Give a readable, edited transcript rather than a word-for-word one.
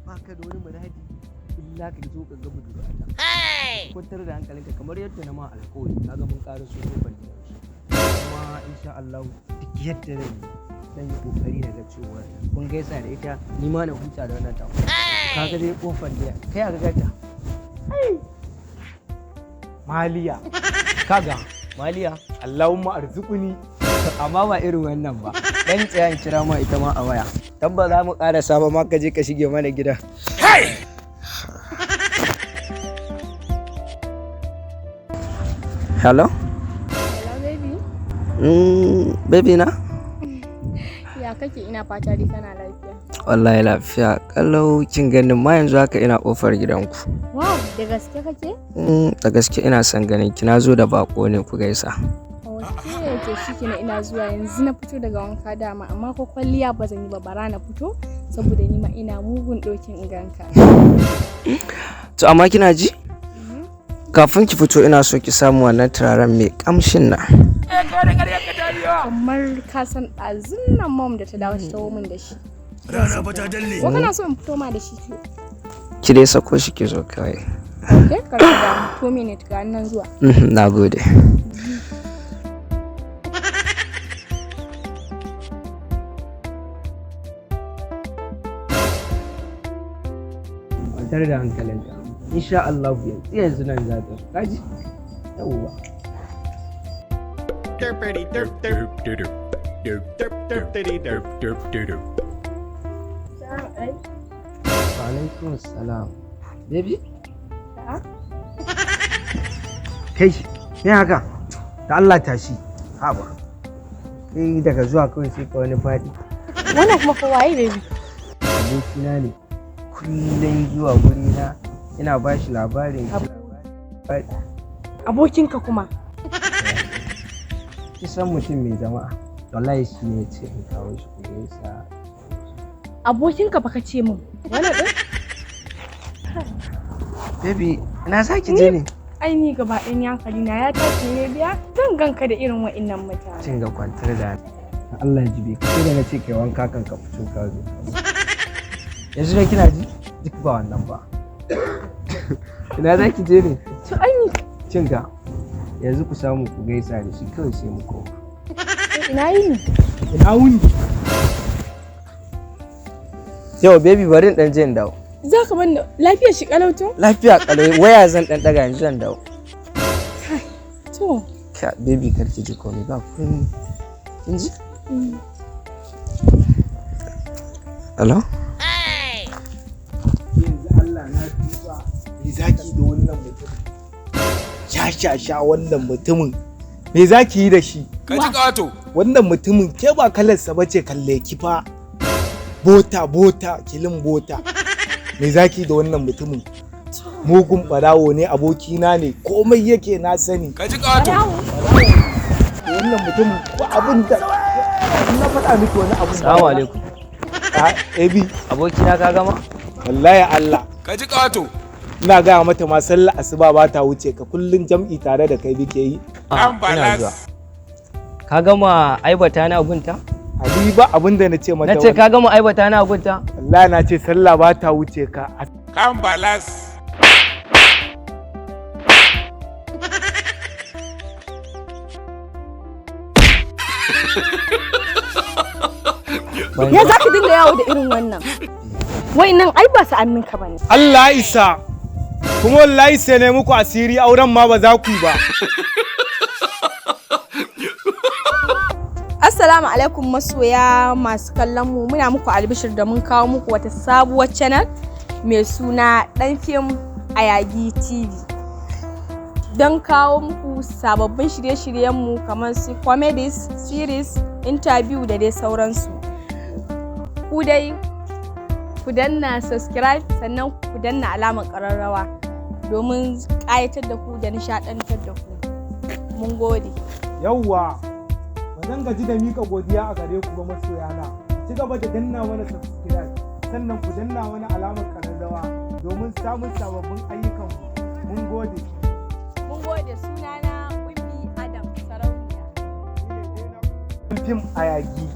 Baka da wani muradi illa ka zo ka ga budurwata. Kwantar da hankalinka kamar yadda na ma alƙawari, kaga mun ƙara so kofar gidansu. Kuma insha Allah duk yadda zan yi, zan yi kokari na ga cewa kun gaisa da ita, ni ma na huta da wannan takura. Kaga dai kofar da kai aka gata. Maliya. Kaga Maliya. Allahumma arzuquni. Amma ba irin wannan ba. Dan tsaya in kira ma ita ma a waya. Tabba za mu ƙara saba ma ka je ka shige mana gida. Hello? Hello baby. Baby na? Ya kake? Ina fata dai kana lafiya. Wallahi lafiya. Kalau kin ganin ma yanzu haka ina kofar gidanku. Wow, da gaske kake? Da gaske ina son ganin ki, na zo da bako ne ku gaisa. Ok, to shikenan, ina zuwa yanzu. Na fito daga wanka dama, amma ko kwalliya ba zan yi ba, bara na fito saboda ni ma ina mugun ɗokin in ganka. To amma kina ji? Kafin ki fito ina so ki samu wannan turaren mai kamshin nan. Kamar ka san ɗazun nan mom da ta dawo ta taho min da shi. Rana ba ta dalle. Ko kana so in fito ma da shi? Ki dai sako shi ki zo kawai. Ok, kar ka damu. 2 minutes, ga nan zuwa. Na gode. Kwantar da hankalinka. Insha Allah yanzu yanzu nan za ta zo. Kaji? Yawwa. Derpity derp derp derp derp derp derp derp derp derp. Wa alaikum salam. Baby? Kai, me haka? Da Allah tashi. Haba. Kai daga zuwa kawai sai ka wani faɗi. Wannan kuma fa waye, baby? Abokina ne. Kullum zuwa gurina ina ba shi labarin Abokinka kuma. Kisan mutum mai jama'a. Wallahi shi ne ya ce in kawo shi ku gaisa. Abokinka fa ka ce min. Wannan ɗin? Baby, ina za ki je ne? Ai ni gaba ɗayan hankali na ya tashi ne biya zan ganka da irin wa'innan mutane. Cin ga kwantar da Allah ya jibe ka, sai da na ce kai wanka kan ka fito ka zo. Yanzu dai kina ji duk ba wannan ba. Ina za ki je ne? To ai ni Cin ga yanzu ku samu ku gaisa da shi kawai sai mu koma. Ina yini? Ina wuni? Yau baby, bari in dan je in dawo. Za ka bani lafiyar shi kalau to? Lafiya kalau, waya zan dan daga, yanzu zan dawo. To. Ka baby, kar ki ji komai, ba komai. Kin ji? Hello? Yanzu Allah na tuba. Me zaki da wannan mutumin? Sha sha sha wannan mutumin. Me zaki yi da shi? Ka ji ƙato. Wannan mutumin ke ba kalarsa bace, kalle ki fa. Bota bota kilin bota. Me zaki da wannan mutumin? Mugun barawo ne, abokina ne, komai yake na sani. Ka ji ƙato. Wannan mutumin ba abin da in na faɗa miki wani abu. Assalamu alaikum. Ah, Ebi, Abokina, ka gama? Wallahi Allah. Ka ji ƙato. Ina gaya mata ma sallah asuba ba ta wuce ka, kullun jam'i tare da kai muke yi. Ah, An ina balas. zuwa. Ka gama aibata na gunta? Habiba, abin da na ce mata Na ce ka gama aibata na gunta? Wallahi na ce sallah ba ta wuce ka. Kan balas. Ban Ya za ka dinga yawo da irin wannan? Wa'innan ai ba sa'anninka ba ne. Allah ya isa. Kuma wallahi sai ne muku asiri, auren ma ba za ku yi ba. Assalamu alaikum masoya masu kallon mu, muna muku albishir da mun kawo muku wata sabuwar channel mai suna Dan Fim Ayagi TV. Don kawo muku sababbin shirye-shiryenmu kamar su comedies, series, interview da dai sauransu. Ku dai ku danna subscribe, sannan ku danna alamar ƙararrawa domin ƙayatar da ku da nishaɗantar da ku. Mun gode. Yawwa, ba zan gaji da mika godiya a gare ku ba masoyana. Ci gaba da danna mana subscribe, sannan ku danna mana alamar kararrawa domin samun sababbin ayyukanmu. Mun gode. Mun gode. Sunana Ummi Adam Sarauniya. Fim Ayagi.